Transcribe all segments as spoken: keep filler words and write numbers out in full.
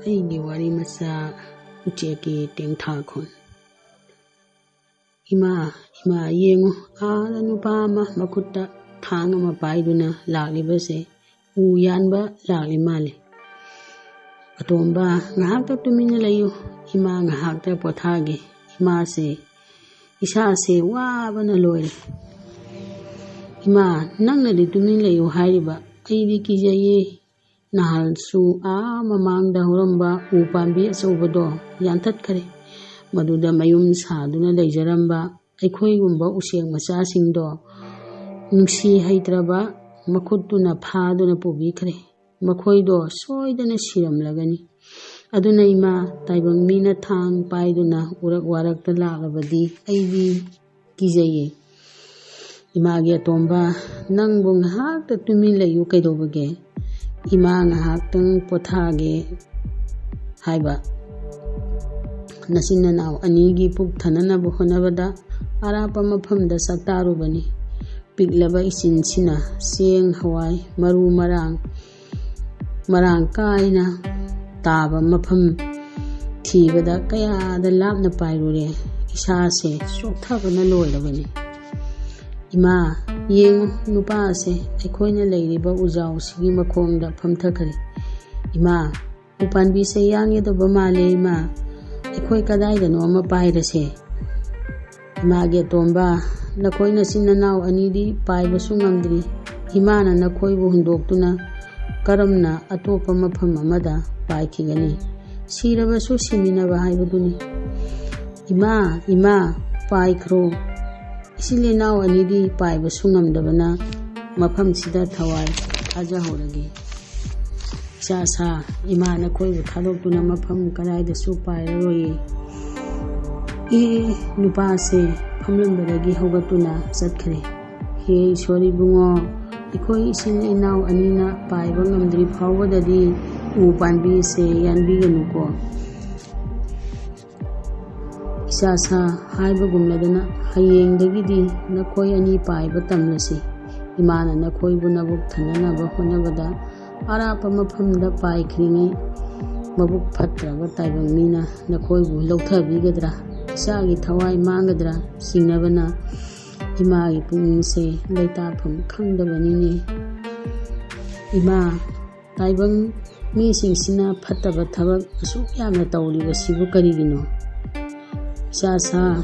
ꯑꯩꯒꯤ ꯋꯥꯔꯤ ꯃꯆꯥ, ꯎꯆꯦꯛꯀꯤ ꯇꯦꯡꯊꯥꯈꯣꯟ꯫ ꯏꯃꯥ, ꯏꯃꯥ, ꯌꯦꯡꯉꯨ, ꯑꯥꯗ ꯅꯨꯄꯥ ꯑꯃ ꯃꯈꯨꯠꯇ ꯊꯥꯡ ꯑꯃ ꯄꯥꯏꯗꯨꯅ ꯂꯥꯛꯂꯤꯕꯁꯦ ꯎ ꯌꯥꯟꯕ ꯂꯥꯛꯂꯤ ꯃꯥꯜꯂꯤ꯫ ꯑꯇꯣꯝꯕ, ꯉꯥꯏꯍꯥꯛꯇ ꯇꯨꯃꯤꯟꯅ ꯂꯩꯌꯨ꯫ ꯏꯃꯥ ꯉꯥꯏꯍꯥꯛꯇ ꯄꯣꯊꯥꯒꯦ꯫ ꯏꯃꯥꯁꯦ, ꯏꯁꯥꯁꯦ ꯋꯥꯕꯅ ꯂꯣꯏꯔꯦ꯫ ꯏꯃꯥ, ꯅꯪꯅꯗꯤ ꯇꯨꯃꯤꯟ ꯂꯩꯌꯨ ꯍꯥꯏꯔꯤꯕ, ꯑꯩꯗꯤ ꯀꯤꯖꯩꯌꯦ꯫ ꯅꯍꯥꯟꯁꯨ ꯑꯥ ꯃꯃꯥꯡꯗ ꯍꯧꯔꯝꯕ ꯎ ꯄꯥꯝꯕꯤ ꯑꯆꯧꯕꯗꯣ ꯌꯥꯟꯊꯠꯈ꯭ꯔꯦ꯫ ꯃꯗꯨꯗ ꯃꯌꯨꯝ ꯁꯥꯗꯨꯅ ꯂꯩꯖꯔꯝꯕ ꯑꯩꯈꯣꯏꯒꯨꯝꯕ ꯎꯆꯦꯛ ꯃꯆꯥꯁꯤꯡꯗꯣ ꯅꯨꯡꯁꯤ ꯍꯩꯇ꯭ꯔꯕ ꯃꯈꯨꯠꯇꯨꯅ ꯐꯥꯗꯨꯅ ꯄꯨꯕꯤꯈ꯭ꯔꯦ꯫ ꯃꯈꯣꯏꯗꯣ ꯁꯣꯏꯗꯅ ꯁꯤꯔꯝꯂꯒꯅꯤ꯫ ꯑꯗꯨꯅ ꯏꯃꯥ, ꯇꯥꯏꯕꯪ ꯃꯤꯅ ꯊꯥꯡ ꯄꯥꯏꯗꯨꯅ ꯎꯔꯛ ꯋꯥꯔꯛꯇ ꯂꯥꯛꯂꯕꯗꯤ ꯑꯩꯗꯤ ꯀꯤꯖꯩꯌꯦ꯫ ꯏꯃꯥꯒꯤ ꯑꯇꯣꯝꯕ, ꯅꯪꯕꯨ ꯉꯥꯏꯍꯥꯛꯇ ꯇꯨꯃꯤꯟ ꯂꯩꯌꯨ ꯀꯩꯗꯧꯕꯒꯦ? ꯏꯃꯥ ꯉꯥꯏꯍꯥꯛꯇꯪ ꯄꯣꯊꯥꯒꯦ ꯍꯥꯏꯕ꯫ ꯅꯆꯤꯟ ꯅꯅꯥꯎ ꯑꯅꯤꯒꯤ ꯄꯨꯛ ꯊꯟꯅꯅꯕ ꯍꯣꯠꯅꯕꯗ ꯑꯔꯥꯞꯄ ꯃꯐꯝꯗ ꯆꯥꯛꯇꯥꯔꯨꯕꯅꯤ꯫ ꯄꯤꯛꯂꯕ ꯏꯆꯤꯟꯁꯤꯅ ꯆꯦꯡ, ꯍꯋꯥꯏ, ꯃꯔꯨ ꯃꯔꯥꯡ ꯃꯔꯥꯡ ꯀꯥꯏꯅ ꯇꯥꯕ ꯃꯐꯝ ꯊꯤꯕꯗ ꯀꯌꯥꯗ ꯂꯥꯞꯅ ꯄꯥꯏꯔꯨꯔꯦ꯫ ꯏꯁꯥꯁꯦ ꯆꯣꯛꯊꯕꯅ ꯂꯣꯏꯔꯕꯅꯤ꯫ ꯏꯃꯥ, ꯌꯦꯡꯉꯨ, ꯅꯨꯄꯥ ꯑꯁꯦ ꯑꯩꯈꯣꯏꯅ ꯂꯩꯔꯤꯕ ꯎꯖꯥꯎꯁꯤꯒꯤ ꯃꯈꯣꯡꯗ ꯐꯝꯊꯈ꯭ꯔꯦ꯫ ꯏꯃꯥ, ꯎꯄꯥꯝꯕꯤꯁꯦ ꯌꯥꯟꯒꯗꯕ ꯃꯥꯜꯂꯦ ꯏꯃꯥ꯫ ꯑꯩꯈꯣꯏ ꯀꯗꯥꯏꯗꯅꯣ ꯑꯃ ꯄꯥꯏꯔꯁꯦ꯫ ꯏꯃꯥꯒꯤ ꯑꯇꯣꯝꯕ, ꯅꯈꯣꯏ ꯅꯆꯤꯟ ꯅꯅꯥꯎ ꯑꯅꯤꯗꯤ ꯄꯥꯏꯕꯁꯨ ꯉꯝꯗ꯭ꯔꯤ꯫ ꯏꯃꯥꯅ ꯅꯈꯣꯏꯕꯨ ꯍꯨꯟꯗꯣꯛꯇꯨꯅ ꯀꯔꯝꯅ ꯑꯇꯣꯞꯄ ꯃꯐꯝ ꯑꯃꯗ ꯄꯥꯏꯈꯤꯒꯅꯤ? ꯁꯤꯔꯕꯁꯨ ꯁꯤꯃꯤꯟꯅꯕ ꯍꯥꯏꯕꯗꯨꯅꯤ꯫ ꯏꯃꯥ, ꯏꯃꯥ, ꯄꯥꯏꯈ꯭ꯔꯣ꯫ ꯏꯆꯤꯜ ꯏꯅꯥꯎ ꯑꯅꯤꯗꯤ ꯄꯥꯏꯕꯁꯨ ꯉꯝꯗꯕꯅ ꯃꯐꯝꯁꯤꯗ ꯊꯋꯥꯏ ꯊꯥꯖꯍꯧꯔꯒꯦ꯫ ꯏꯆꯥ ꯁꯥ, ꯏꯃꯥ ꯅꯈꯣꯏꯕꯨ ꯊꯥꯗꯣꯛꯇꯨꯅ ꯃꯐꯝ ꯀꯗꯥꯏꯗꯁꯨ ꯄꯥꯏꯔꯔꯣꯏꯌꯦ꯫ ꯑꯦ, ꯅꯨꯄꯥꯁꯦ ꯐꯝꯂꯝꯕꯗꯒꯤ ꯍꯧꯒꯠꯇꯨꯅ ꯆꯠꯈ꯭ꯔꯦ꯫ ꯍꯦ ꯏꯁꯣꯔ ꯏꯕꯨꯡꯉꯣ, ꯑꯩꯈꯣꯏ ꯏꯆꯤꯜ ꯏꯅꯥꯎ ꯑꯅꯤꯅ ꯄꯥꯏꯕ ꯉꯝꯗ꯭ꯔꯤ ꯐꯥꯎꯕꯗꯗꯤ ꯎ ꯄꯥꯝꯕꯤꯁꯦ ꯌꯥꯟꯕꯤꯒꯅꯨꯀꯣ꯫ ꯏꯆꯥ ꯁꯥ, ꯍꯥꯏꯕꯒꯨꯝꯂꯗꯅ ꯍꯌꯦꯡꯗꯒꯤꯗꯤ ꯅꯈꯣꯏ ꯑꯅꯤ ꯄꯥꯏꯕ ꯇꯝꯂꯁꯤ꯫ ꯏꯃꯥꯅ ꯅꯈꯣꯏꯕꯨ ꯅꯕꯨꯛ ꯊꯟꯅꯅꯕ ꯍꯣꯠꯅꯕꯗ ꯑꯔꯥꯞꯄ ꯃꯐꯝꯗ ꯄꯥꯏꯈ꯭ꯔꯤꯉꯩ ꯃꯕꯨꯛ ꯐꯠꯇ꯭ꯔꯕ ꯇꯥꯏꯕꯪ ꯃꯤꯅ ꯅꯈꯣꯏꯕꯨ ꯂꯧꯊꯕꯤꯒꯗ꯭ꯔꯥ? ꯏꯆꯥꯒꯤ ꯊꯋꯥꯏ ꯃꯥꯡꯒꯗ꯭ꯔꯥ ꯆꯤꯡꯅꯕꯅ ꯏꯃꯥꯒꯤ ꯄꯨꯛꯅꯤꯡꯁꯦ ꯂꯩꯇꯥꯐꯝ ꯈꯪꯗꯕꯅꯤꯅꯦ꯫ ꯏꯃꯥ, ꯇꯥꯏꯕꯪ ꯃꯤꯁꯤꯡꯁꯤꯅ ꯐꯠꯇꯕ ꯊꯕꯛ ꯑꯁꯨꯛ ꯌꯥꯝꯅ ꯇꯧꯔꯤꯕꯁꯤꯕꯨ ꯀꯔꯤꯒꯤꯅꯣ? ꯏꯆꯥ ꯁꯥ,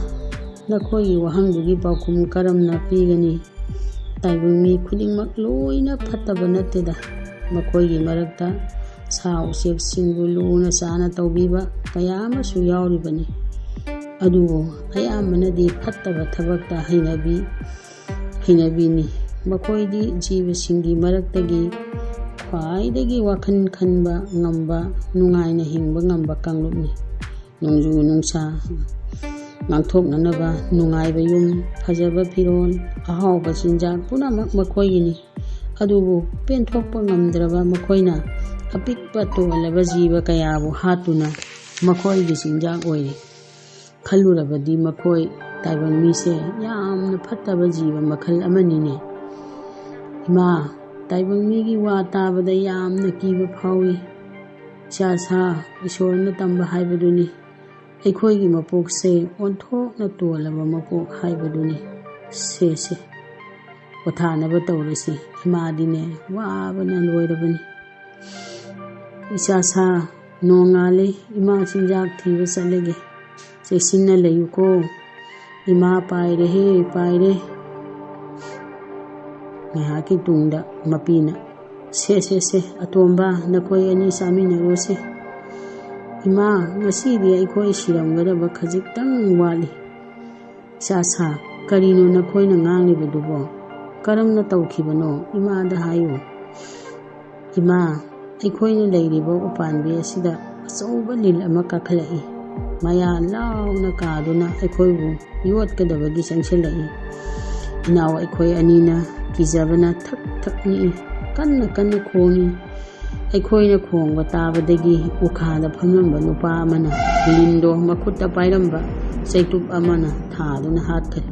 ꯅꯈꯣꯏꯒꯤ ꯋꯥꯍꯪꯗꯨꯒꯤ ꯄꯥꯎꯈꯨꯝ ꯀꯔꯝꯅ ꯄꯤꯒꯅꯤ? ꯇꯥꯏꯕꯪ ꯃꯤ ꯈꯨꯗꯤꯡꯃꯛ ꯂꯣꯏꯅ ꯐꯠꯇꯕ ꯅꯠꯇꯦꯗ꯫ ꯃꯈꯣꯏꯒꯤ ꯃꯔꯛꯇ ꯁꯥ ꯎꯆꯦꯛꯁꯤꯡꯕꯨ ꯂꯨꯅ ꯆꯥꯅ ꯇꯧꯕꯤꯕ ꯀꯌꯥ ꯑꯃꯁꯨ ꯌꯥꯎꯔꯤꯕꯅꯤ꯫ ꯑꯗꯨꯕꯨ ꯑꯌꯥꯝꯕꯅꯗꯤ ꯐꯠꯇꯕ ꯊꯕꯛꯇ ꯍꯩꯅꯕꯤ, ꯍꯩꯅꯕꯤꯅꯤ꯫ ꯃꯈꯣꯏꯗꯤ ꯖꯤꯕꯁꯤꯡꯒꯤ ꯃꯔꯛꯇꯒꯤ ꯈ꯭ꯋꯥꯏꯗꯒꯤ ꯋꯥꯈꯜ ꯈꯟꯕ ꯉꯝꯕ, ꯅꯨꯡꯉꯥꯏꯅ ꯍꯤꯡꯕ ꯉꯝꯕ ꯀꯥꯡꯂꯨꯞꯅꯤ꯫ ꯅꯣꯡꯖꯨ ꯅꯨꯡꯁꯥ ꯉꯥꯛꯊꯣꯛꯅꯅꯕ ꯅꯨꯡꯉꯥꯏꯕ ꯌꯨꯝ, ꯐꯖꯕ ꯐꯤꯔꯣꯜ, ꯑꯍꯥꯎꯕ ꯆꯤꯟꯖꯥꯛ ꯄꯨꯝꯅꯃꯛ ꯃꯈꯣꯏꯒꯤꯅꯤ꯫ ꯑꯗꯨꯕꯨ ꯄꯦꯟꯊꯣꯛꯄ ꯉꯝꯗ꯭ꯔꯕ ꯃꯈꯣꯏꯅ ꯑꯄꯤꯛꯄ ꯇꯣꯜꯂꯕ ꯖꯤꯕ ꯀꯌꯥꯕꯨ ꯍꯥꯠꯇꯨꯅ ꯃꯈꯣꯏꯒꯤ ꯆꯤꯟꯖꯥꯛ ꯑꯣꯏꯔꯤ꯫ ꯈꯜꯂꯨꯔꯕꯗꯤ ꯃꯈꯣꯏ ꯇꯥꯏꯕꯪ ꯃꯤꯁꯦ ꯌꯥꯝꯅ ꯐꯠꯇꯕ ꯖꯤꯕ ꯃꯈꯜ ꯑꯃꯅꯤꯅꯦ꯫ ꯏꯃꯥ, ꯇꯥꯏꯕꯪ ꯃꯤꯒꯤ ꯋꯥ ꯇꯥꯕꯗ ꯌꯥꯝꯅ ꯀꯤꯕ ꯐꯥꯎꯏ꯫ ꯏꯆꯥ ꯁꯥ, ꯏꯁꯣꯔꯅ ꯇꯝꯕ ꯍꯥꯏꯕꯗꯨꯅꯤ꯫ ꯑꯩꯈꯣꯏꯒꯤ ꯃꯄꯣꯛꯁꯦ ꯑꯣꯟꯊꯣꯛꯅ ꯇꯣꯜꯂꯕ ꯃꯄꯣꯛ ꯍꯥꯏꯕꯗꯨꯅꯤ꯫ ꯁꯦ ꯁꯦ, ꯄꯣꯊꯥꯅꯕ ꯇꯧꯔꯁꯤ꯫ ꯏꯃꯥꯗꯤꯅꯦ ꯋꯥꯕꯅ ꯂꯣꯏꯔꯕꯅꯤ꯫ ꯏꯆꯥ ꯁꯥ, ꯅꯣꯡꯉꯥꯜꯂꯦ, ꯏꯃꯥ ꯆꯤꯟꯖꯥꯛ ꯊꯤꯕ ꯆꯠꯂꯒꯦ꯫ ꯆꯦꯛꯁꯤꯟꯅ ꯂꯩꯌꯨꯀꯣ꯫ ꯏꯃꯥ ꯄꯥꯏꯔꯦꯍꯦ, ꯄꯥꯏꯔꯦ꯫ ꯉꯥꯏꯍꯥꯛꯀꯤ ꯇꯨꯡꯗ ꯃꯄꯤꯅ, "ꯁꯦ, ꯁꯦ, ꯁꯦ, ꯑꯇꯣꯝꯕ, ꯅꯈꯣꯏ ꯑꯅꯤ ꯆꯥꯃꯤꯟꯅꯔꯨꯁꯦ꯫ ꯏꯃꯥ, ꯉꯁꯤꯗꯤ ꯑꯩꯈꯣꯏ ꯁꯤꯔꯝꯒꯗꯕ ꯈꯖꯤꯛꯇꯪ ꯋꯥꯠꯂꯤ꯫" "ꯏꯆꯥ ꯁꯥ, ꯀꯔꯤꯅꯣ ꯅꯈꯣꯏꯅ ꯉꯥꯡꯂꯤꯕꯗꯨꯕꯣ? ꯀꯔꯝꯅ ꯇꯧꯈꯤꯕꯅꯣ? ꯏꯃꯥꯗ ꯍꯥꯏꯌꯨ꯫" "ꯏꯃꯥ, ꯑꯩꯈꯣꯏꯅ ꯂꯩꯔꯤꯕ ꯎꯄꯥꯝꯕꯤ ꯑꯁꯤꯗ ꯑꯆꯧꯕ ꯂꯤꯟ ꯑꯃ ꯀꯥꯈꯠꯂꯛꯏ꯫ ꯃꯌꯥ ꯂꯥꯎꯅ ꯀꯥꯗꯨꯅ ꯑꯩꯈꯣꯏꯕꯨ ꯌꯣꯠꯀꯗꯕꯒꯤ ꯆꯪꯁꯤꯜꯂꯛꯏ꯫ ꯏꯅꯥꯎ ꯑꯩꯈꯣꯏ ꯑꯅꯤꯅ ꯀꯤꯖꯕꯅ ꯊꯛ ꯊꯛ ꯅꯤꯛꯏ꯫ ꯀꯟꯅ ꯀꯟꯅ ꯈꯣꯡꯏ꯫ ꯑꯩꯈꯣꯏꯅ ꯈꯣꯡꯕ ꯇꯥꯕꯗꯒꯤ ꯎꯈꯥꯗ ꯐꯝꯂꯝꯕ ꯅꯨꯄꯥ ꯑꯃꯅ ꯂꯤꯟꯗꯣ ꯃꯈꯨꯠꯇ ꯄꯥꯏꯔꯝꯕ ꯆꯩꯇꯨꯞ ꯑꯃꯅ ꯊꯥꯗꯨꯅ ꯍꯥꯠꯈ꯭ꯔꯦ꯫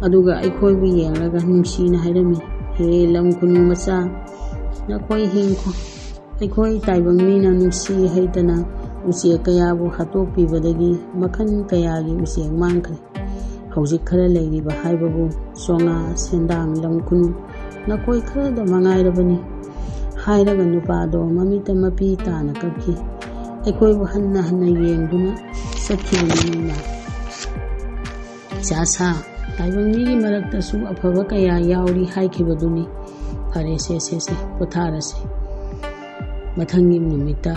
ꯑꯗꯨꯒ ꯑꯩꯈꯣꯏꯕꯨ ꯌꯦꯡꯂꯒ ꯅꯨꯡꯁꯤꯅ ꯍꯥꯏꯔꯝꯃꯤ, 'ꯍꯦ ꯂꯝ ꯈꯨꯅꯨ ꯃꯆꯥ, ꯅꯈꯣꯏ ꯍꯤꯡꯈꯣ꯫ ꯑꯩꯈꯣꯏ ꯇꯥꯏꯕꯪ ꯃꯤꯅ ꯅꯨꯡꯁꯤ ꯍꯩꯇꯅ ꯎꯆꯦꯛ ꯀꯌꯥꯕꯨ ꯍꯥꯠꯇꯣꯛꯄꯤꯕꯗꯒꯤ ꯃꯈꯜ ꯀꯌꯥꯒꯤ ꯎꯆꯦꯛ ꯃꯥꯡꯈ꯭ꯔꯦ꯫ ꯍꯧꯖꯤꯛ ꯈꯔ ꯂꯩꯔꯤꯕ ꯍꯥꯏꯕꯕꯨ ꯆꯣꯉꯥ, ꯁꯦꯟꯗꯥꯡ, ꯂꯝꯈꯨꯅꯨ, ꯅꯈꯣꯏ ꯈꯔꯗ ꯃꯉꯥꯏꯔꯕꯅꯤ" ꯍꯥꯏꯔꯒ ꯅꯨꯄꯥꯗꯣ ꯃꯃꯤꯠꯇ ꯃꯄꯤ ꯇꯥꯅ ꯀꯞꯈꯤ꯫ ꯑꯩꯈꯣꯏꯕꯨ ꯍꯟꯅ ꯍꯟꯅ ꯌꯦꯡꯗꯨꯅ ꯆꯠꯈꯤꯕꯅꯤ ꯃꯩꯅ꯫ "ꯏꯆꯥ ꯁꯥ, ꯇꯥꯏꯕꯪ ꯃꯤꯒꯤ ꯃꯔꯛꯇꯁꯨ ꯑꯐꯕ ꯀꯌꯥ ꯌꯥꯎꯔꯤ ꯍꯥꯏꯈꯤꯕꯗꯨꯅꯤ꯫ ꯐꯔꯦ, ꯁꯦ, ꯁꯦ, ꯁꯦ, ꯄꯣꯊꯥꯔꯁꯦ꯫ ꯃꯊꯪꯒꯤ ꯅꯨꯃꯤꯠꯇ,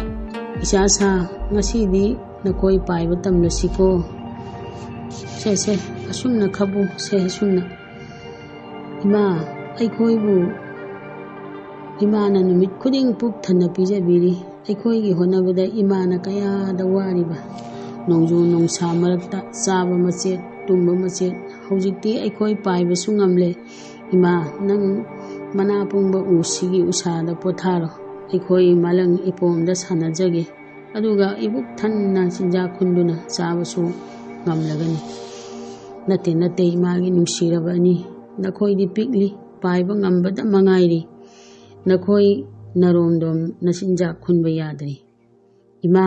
ꯏꯆꯥ ꯁꯥ, ꯉꯁꯤꯗꯤ ꯅꯈꯣꯏ ꯄꯥꯏꯕ ꯇꯝꯂꯁꯤꯀꯣ꯫ ꯁꯦ, ꯁꯦ, ꯑꯁꯨꯝꯅ ꯈꯕꯨ, ꯁꯦ, ꯑꯁꯨꯝꯅ꯫ ꯏꯃꯥ, ꯑꯩꯈꯣꯏꯕꯨ ꯏꯃꯥꯅ ꯅꯨꯃꯤꯠ ꯈꯨꯗꯤꯡ ꯄꯨꯛ ꯊꯟꯅ ꯄꯤꯖꯕꯤꯔꯤ꯫ ꯑꯩꯈꯣꯏꯒꯤ ꯍꯣꯠꯅꯕꯗ ꯏꯃꯥꯅ ꯀꯌꯥꯗ ꯋꯥꯔꯤꯕ꯫ ꯅꯣꯡꯖꯨ ꯅꯨꯡꯁꯥ ꯃꯔꯛꯇ ꯆꯥꯕ ꯃꯆꯦꯠ, ꯇꯨꯝꯕ ꯃꯆꯦꯠ꯫ ꯍꯧꯖꯤꯛꯇꯤ ꯑꯩꯈꯣꯏ ꯄꯥꯏꯕꯁꯨ ꯉꯝꯂꯦ꯫ ꯏꯃꯥ, ꯅꯪ ꯃꯅꯥ ꯄꯨꯡꯕ ꯎꯁꯤꯒꯤ ꯎꯁꯥꯗ ꯄꯣꯊꯥꯔꯣ꯫ ꯑꯩꯈꯣꯏ ꯃꯥꯂꯪ ꯏꯄꯣꯝꯗ ꯁꯥꯟꯅꯖꯒꯦ꯫ ꯑꯗꯨꯒ ꯏꯕꯨꯛ ꯊꯟꯅ ꯆꯤꯟꯖꯥꯛ ꯈꯨꯟꯗꯨꯅ ꯆꯥꯕꯁꯨ ꯉꯝꯂꯒꯅꯤ꯫" "ꯅꯠꯇꯦ, ꯅꯠꯇꯦ, ꯏꯃꯥꯒꯤ ꯅꯨꯡꯁꯤꯔꯕ ꯑꯅꯤ꯫ ꯅꯈꯣꯏꯗꯤ ꯄꯤꯛꯂꯤ, ꯄꯥꯏꯕ ꯉꯝꯕꯗ ꯃꯉꯥꯏꯔꯤ꯫ ꯅꯈꯣꯏ ꯅꯔꯣꯝꯗꯣꯝ ꯅꯆꯤꯟꯖꯥꯛ ꯈꯨꯟꯕ ꯌꯥꯗ꯭ꯔꯤ꯫" "ꯏꯃꯥ,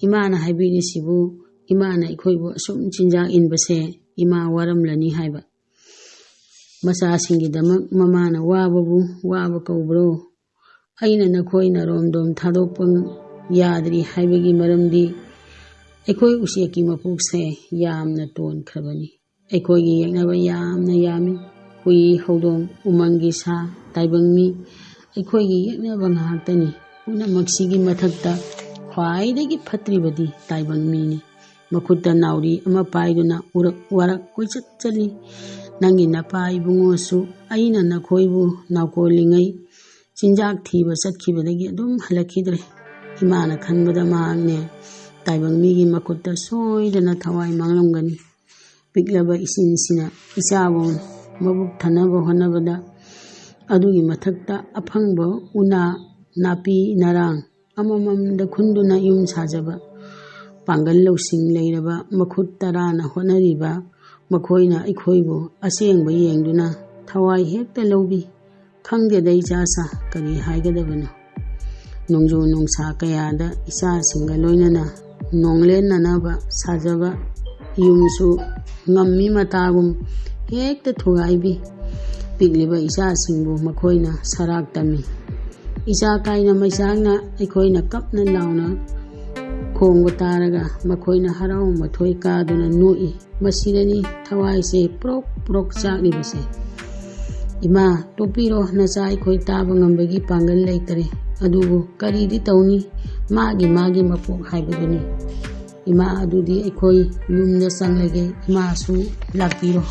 ꯏꯃꯥꯅ ꯍꯥꯏꯕꯤꯔꯤꯁꯤꯕꯨ ꯏꯃꯥꯅ ꯑꯩꯈꯣꯏꯕꯨ ꯑꯁꯨꯝ ꯆꯤꯟꯖꯥꯛ ꯏꯟꯕꯁꯦ ꯏꯃꯥ ꯋꯥꯔꯝꯂꯅꯤ ꯍꯥꯏꯕ꯫ ꯃꯆꯥꯁꯤꯡꯒꯤꯗꯃꯛ ꯃꯃꯥꯅ ꯋꯥꯕꯕꯨ ꯋꯥꯕ ꯀꯧꯕ꯭ꯔꯣ? ꯑꯩꯅ ꯅꯈꯣꯏ ꯅꯔꯣꯝꯗꯣꯝ ꯊꯥꯗꯣꯛꯄ ꯌꯥꯗ꯭ꯔꯤ ꯍꯥꯏꯕꯒꯤ ꯃꯔꯝꯗꯤ ꯑꯩꯈꯣꯏ ꯎꯆꯦꯛꯀꯤ ꯃꯄꯣꯛꯁꯦ ꯌꯥꯝꯅ ꯇꯣꯟꯈ꯭ꯔꯕꯅꯤ꯫ ꯑꯩꯈꯣꯏꯒꯤ ꯌꯦꯛꯅꯕ ꯌꯥꯝꯅ ꯌꯥꯝꯃꯤ꯫ ꯍꯨꯏ, ꯍꯧꯗꯣꯡ, ꯎꯃꯪꯒꯤ ꯁꯥ, ꯇꯥꯏꯕꯪ ꯃꯤ, ꯑꯩꯈꯣꯏꯒꯤ ꯌꯦꯛꯅꯕ ꯉꯥꯛꯇꯅꯤ꯫ ꯄꯨꯝꯅꯃꯛꯁꯤꯒꯤ ꯃꯊꯛꯇ ꯈ꯭ꯋꯥꯏꯗꯒꯤ ꯐꯠꯇ꯭ꯔꯤꯕꯗꯤ ꯇꯥꯏꯕꯪ ꯃꯤꯅꯤ꯫ ꯃꯈꯨꯠꯇ ꯅꯥꯎꯔꯤ ꯑꯃ ꯄꯥꯏꯗꯨꯅ ꯎꯔꯛ ꯋꯥꯔꯛ ꯀꯣꯏꯆꯠ ꯆꯠꯂꯤ꯫ ꯅꯪꯒꯤ ꯅꯄꯥ ꯏꯕꯨꯡꯉꯣꯁꯨ ꯑꯩꯅ ꯅꯈꯣꯏꯕꯨ ꯅꯥꯎꯀꯣꯜꯂꯤꯉꯩ ꯆꯤꯟꯖꯥꯛ ꯊꯤꯕ ꯆꯠꯈꯤꯕꯗꯒꯤ ꯑꯗꯨꯝ ꯍꯜꯂꯛꯈꯤꯗ꯭ꯔꯦ꯫" ꯏꯃꯥꯅ ꯈꯟꯕꯗ ꯃꯍꯥꯛꯅꯦ ꯇꯥꯏꯕꯪ ꯃꯤꯒꯤ ꯃꯈꯨꯠꯇ ꯁꯣꯏꯗꯅ ꯊꯋꯥꯏ ꯃꯥꯡꯂꯝꯒꯅꯤ꯫ ꯄꯤꯛꯂꯕ ꯏꯆꯤꯟꯁꯤꯅ ꯏꯆꯥꯕꯨ ꯃꯕꯨꯛ ꯊꯟꯅꯕ ꯍꯣꯠꯅꯕꯗ ꯑꯗꯨꯒꯤ ꯃꯊꯛꯇ ꯑꯐꯪꯕ ꯎꯅꯥ, ꯅꯥꯄꯤ ꯅꯔꯥꯡ ꯑꯃꯃꯝꯗ ꯈꯨꯟꯗꯨꯅ ꯌꯨꯝ ꯁꯥꯖꯕ ꯄꯥꯡꯒꯜ ꯂꯧꯁꯤꯡ ꯂꯩꯔꯕ ꯃꯈꯨꯠ ꯇꯔꯥꯅ ꯍꯣꯠꯅꯔꯤꯕ ꯃꯈꯣꯏꯅ ꯑꯩꯈꯣꯏꯕꯨ ꯑꯁꯦꯡꯕ ꯌꯦꯡꯗꯨꯅ ꯊꯋꯥꯏ ꯍꯦꯛꯇ ꯂꯧꯕꯤ꯫ ꯈꯪꯗꯦꯗ ꯏꯆꯥꯁꯥ, ꯀꯔꯤ ꯍꯥꯏꯒꯗꯕꯅꯣ? ꯅꯣꯡꯖꯨ ꯅꯨꯡꯁꯥ ꯀꯌꯥꯗ ꯏꯆꯥꯁꯤꯡꯒ ꯂꯣꯏꯅꯅ ꯅꯣꯡꯂꯦꯟꯅꯅꯕ ꯁꯥꯖꯕ ꯌꯨꯝꯁꯨ ꯉꯝꯃꯤ ꯃꯇꯥꯒꯨꯝ ꯍꯦꯛꯇ ꯊꯨꯒꯥꯏꯕꯤ꯫ ꯄꯤꯛꯂꯤꯕ ꯏꯆꯥꯁꯤꯡꯕꯨ ꯃꯈꯣꯏꯅ ꯁꯔꯥꯛ ꯇꯝꯃꯤ꯫ ꯏꯆꯥ ꯀꯥꯏꯅ ꯃꯩꯆꯥꯛꯅ ꯑꯩꯈꯣꯏꯅ ꯀꯞꯅ ꯂꯥꯎꯅ ꯈꯣꯡꯕ ꯇꯥꯔꯒ ꯃꯈꯣꯏꯅ ꯍꯔꯥꯎ ꯃꯊꯣꯏ ꯀꯥꯗꯨꯅ ꯅꯣꯛꯏ꯫ ꯃꯁꯤꯗꯅꯤ ꯊꯋꯥꯏꯁꯦ ꯄ꯭ꯔꯣꯛ ꯄ꯭ꯔꯣꯛ ꯆꯥꯛꯂꯤꯕꯁꯦ꯫ "ꯏꯃꯥ, ꯇꯣꯛꯄꯤꯔꯣ, ꯅꯆꯥ ꯑꯩꯈꯣꯏ ꯇꯥꯕ ꯉꯝꯕꯒꯤ ꯄꯥꯡꯒꯜ ꯂꯩꯇꯔꯦ꯫ ꯑꯗꯨꯕꯨ ꯀꯔꯤꯗꯤ ꯇꯧꯅꯤ? ꯃꯥꯒꯤ ꯃꯥꯒꯤ ꯃꯄꯣꯛ ꯍꯥꯏꯕꯗꯨꯅꯤ꯫ ꯏꯃꯥ, ꯑꯗꯨꯗꯤ ꯑꯩꯈꯣꯏ ꯌꯨꯝꯗ ꯆꯪꯂꯒꯦ꯫ ꯏꯃꯥꯁꯨ ꯂꯥꯛꯄꯤꯔꯣ꯫"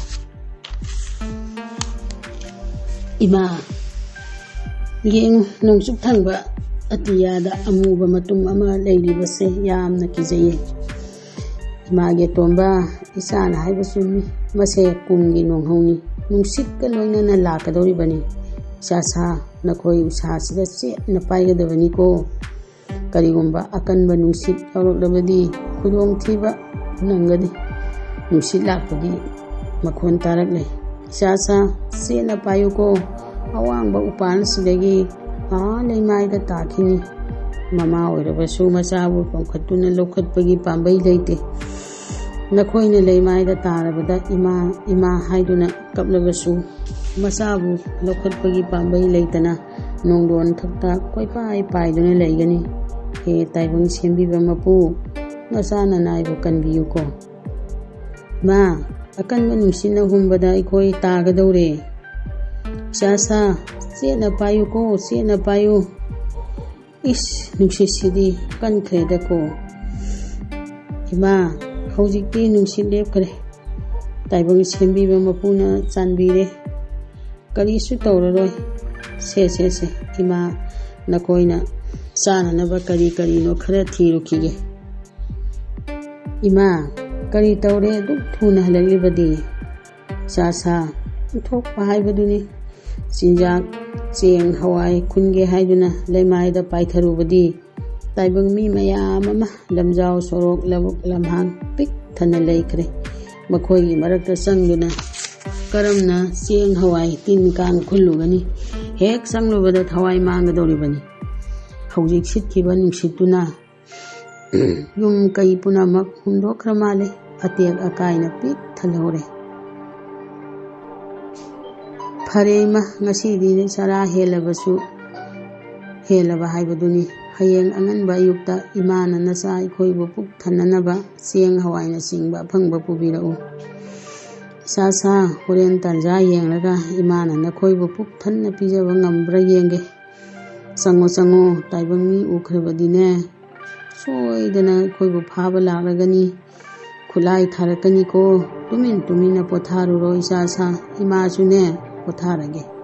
"ꯏꯃꯥ, ꯌꯦꯡꯉꯨ, ꯅꯣꯡꯆꯨꯞ ꯊꯪꯕ ꯑꯇꯤꯌꯥꯗ ꯑꯃꯨꯕ ꯃꯇꯨꯝ ꯑꯃ ꯂꯩꯔꯤꯕꯁꯦ ꯌꯥꯝꯅ ꯀꯤꯖꯩꯌꯦ꯫" "ꯏꯃꯥꯒꯤ ꯑꯇꯣꯝꯕ, ꯏꯆꯥꯅ ꯍꯥꯏꯕ ꯆꯨꯝꯃꯤ꯫ ꯃꯁꯦ ꯀꯨꯝꯒꯤ ꯅꯣꯡꯍꯧꯅꯤ꯫ ꯅꯨꯡꯁꯤꯠꯀ ꯂꯣꯏꯅꯅ ꯂꯥꯛꯀꯗꯧꯔꯤꯕꯅꯤ꯫ ꯏꯆꯥ ꯁꯥ, ꯅꯈꯣꯏ ꯎꯁꯥꯁꯤꯗ ꯆꯦꯠꯅ ꯄꯥꯏꯒꯗꯕꯅꯤꯀꯣ꯫ ꯀꯔꯤꯒꯨꯝꯕ ꯑꯀꯟꯕ ꯅꯨꯡꯁꯤꯠ ꯌꯥꯎꯔꯛꯂꯕꯗꯤ ꯈꯨꯗꯣꯡꯊꯤꯕ ꯅꯪꯒꯅꯤ꯫" ꯅꯨꯡꯁꯤꯠ ꯂꯥꯛꯄꯒꯤ ꯃꯈꯣꯟ ꯇꯥꯔꯛꯂꯦ꯫ "ꯏꯆꯥ ꯁꯥ, ꯆꯦꯠꯅ ꯄꯥꯏꯌꯨꯀꯣ꯫ ꯑꯋꯥꯡꯕ ꯎꯄꯥꯜꯁꯤꯗꯒꯤ ꯑꯥ ꯂꯩꯃꯥꯏꯗ ꯇꯥꯈꯤꯅꯤ꯫" ꯃꯃꯥ ꯑꯣꯏꯔꯕꯁꯨ ꯃꯆꯥꯕꯨ ꯄꯣꯝꯈꯠꯇꯨꯅ ꯂꯧꯈꯠꯄꯒꯤ ꯄꯥꯝꯕꯩ ꯂꯩꯇꯦ꯫ ꯅꯈꯣꯏꯅ ꯂꯩꯃꯥꯏꯗ ꯇꯥꯔꯕꯗ "ꯏꯃꯥ, ꯏꯃꯥ" ꯍꯥꯏꯗꯨꯅ ꯀꯞꯂꯕꯁꯨ ꯃꯆꯥꯕꯨ ꯂꯧꯈꯠꯄꯒꯤ ꯄꯥꯝꯕꯩ ꯂꯩꯇꯅ ꯅꯣꯡꯗꯣꯟ ꯊꯛꯇ ꯀꯣꯏꯄꯥꯏ ꯄꯥꯏꯗꯨꯅ ꯂꯩꯒꯅꯤ꯫ ꯍꯦ ꯇꯥꯏꯕꯪ ꯁꯦꯝꯕꯤꯕ ꯃꯄꯨ, ꯅꯆꯥ ꯅꯅꯥꯏꯕꯨ ꯀꯟꯕꯤꯌꯨꯀꯣ꯫ "ꯃꯥ, ꯑꯀꯟꯕ ꯅꯨꯡꯁꯤꯠꯅ ꯍꯨꯝꯕꯗ ꯑꯩꯈꯣꯏ ꯇꯥꯒꯗꯧꯔꯦ꯫" "ꯏꯆꯥ ꯁꯥ, ꯆꯦꯠꯅ ꯄꯥꯏꯌꯨꯀꯣ, ꯆꯦꯠꯅ ꯄꯥꯏꯌꯨ꯫" "ꯏꯁ, ꯅꯨꯡꯁꯤꯠꯁꯤꯗꯤ ꯀꯟꯈ꯭ꯔꯦꯗꯀꯣ꯫ ꯏꯃꯥ, ꯍꯧꯖꯤꯛꯇꯤ ꯅꯨꯡꯁꯤꯠ ꯂꯦꯞꯈ꯭ꯔꯦ꯫ ꯇꯥꯏꯕꯪ ꯁꯦꯝꯕꯤꯕ ꯃꯄꯨꯅ ꯆꯥꯟꯕꯤꯔꯦ꯫ ꯀꯔꯤꯁꯨ ꯇꯧꯔꯔꯣꯏ꯫ ꯁꯦ, ꯁꯦ, ꯁꯦ, ꯏꯃꯥ, ꯅꯈꯣꯏꯅ ꯆꯥꯅꯅꯕ ꯀꯔꯤ ꯀꯔꯤꯅꯣ ꯈꯔ ꯊꯤꯔꯨꯈꯤꯒꯦ꯫" "ꯏꯃꯥ, ꯀꯔꯤ ꯇꯧꯔꯦ ꯑꯗꯨꯛ ꯊꯨꯅ ꯍꯜꯂꯛꯂꯤꯕꯗꯤ?" "ꯏꯆꯥ ꯁꯥ, ꯊꯣꯛꯄ ꯍꯥꯏꯕꯗꯨꯅꯤ꯫ ꯆꯤꯟꯖꯥꯛ, ꯆꯦꯡ, ꯍꯋꯥꯏ ꯈꯨꯟꯒꯦ ꯍꯥꯏꯗꯨꯅ ꯂꯩꯃꯥꯏꯗ ꯄꯥꯏꯊꯔꯨꯕꯗꯤ ꯇꯥꯏꯕꯪ ꯃꯤ ꯃꯌꯥꯝ ꯑꯃ ꯂꯝꯖꯥꯎ ꯁꯣꯔꯣꯛ, ꯂꯧꯕꯨꯛ ꯂꯝꯍꯥꯡ ꯄꯤꯛ ꯊꯟꯅ ꯂꯩꯈ꯭ꯔꯦ꯫ ꯃꯈꯣꯏꯒꯤ ꯃꯔꯛꯇ ꯆꯪꯗꯨꯅ ꯀꯔꯝꯅ ꯆꯦꯡ, ꯍꯋꯥꯏ, ꯇꯤꯟ ꯀꯥꯡ ꯈꯨꯜꯂꯨꯒꯅꯤ? ꯍꯦꯛ ꯆꯪꯂꯨꯕꯗ ꯊꯋꯥꯏ ꯃꯥꯡꯒꯗꯧꯔꯤꯕꯅꯤ꯫" ꯍꯧꯖꯤꯛ ꯁꯤꯠꯈꯤꯕ ꯅꯨꯡꯁꯤꯠꯇꯨꯅ ꯌꯨꯝ ꯀꯩ ꯄꯨꯝꯅꯃꯛ ꯍꯨꯝꯗꯣꯛꯈ꯭ꯔ ꯃꯥꯜꯂꯦ꯫ ꯑꯇꯦꯛ ꯑꯀꯥꯏꯅ ꯄꯤꯛ ꯊꯜꯍꯧꯔꯦ꯫ ꯐꯔꯦ ꯏꯃꯥ, ꯉꯁꯤꯗꯤ ꯆꯔꯥ ꯍꯦꯜꯂꯕꯁꯨ, ꯍꯦꯜꯂꯕ ꯍꯥꯏꯕꯗꯨꯅꯤ꯫ ꯍꯌꯦꯡ ꯑꯉꯟꯕ ꯑꯌꯨꯛꯇ ꯏꯃꯥꯅ ꯅꯆꯥ ꯑꯩꯈꯣꯏꯕꯨ ꯄꯨꯛ ꯊꯟꯅꯅꯕ ꯆꯦꯡ ꯍꯋꯥꯏꯅꯆꯤꯡꯕ ꯑꯐꯪꯕ ꯄꯨꯕꯤꯔꯛꯎ꯫ ꯏꯆꯥ ꯁꯥ, ꯍꯣꯔꯦꯟ ꯇꯥꯟꯖꯥ ꯌꯦꯡꯂꯒ ꯏꯃꯥꯅ ꯅꯈꯣꯏꯕꯨ ꯄꯨꯛ ꯊꯟꯅ ꯄꯤꯖꯕ ꯉꯝꯕ꯭ꯔꯥ ꯌꯦꯡꯒꯦ꯫ ꯆꯪꯉꯣ, ꯆꯪꯉꯣ, ꯇꯥꯏꯕꯪ ꯃꯤ ꯎꯈ꯭ꯔꯕꯗꯤꯅꯦ, ꯁꯣꯏꯗꯅ ꯑꯩꯈꯣꯏꯕꯨ ꯐꯥꯕ ꯂꯥꯛꯂꯒꯅꯤ꯫ ꯈꯨꯠꯂꯥꯏ ꯊꯥꯔꯛꯀꯅꯤꯀꯣ꯫ ꯇꯨꯃꯤꯟ ꯇꯨꯃꯤꯟꯅ ꯄꯣꯊꯥꯔꯨꯔꯣ ꯏꯆꯥ ꯁꯥ꯫ ꯏꯃꯥꯁꯨꯅꯦ ꯄꯣꯊꯥꯔꯒꯦ꯫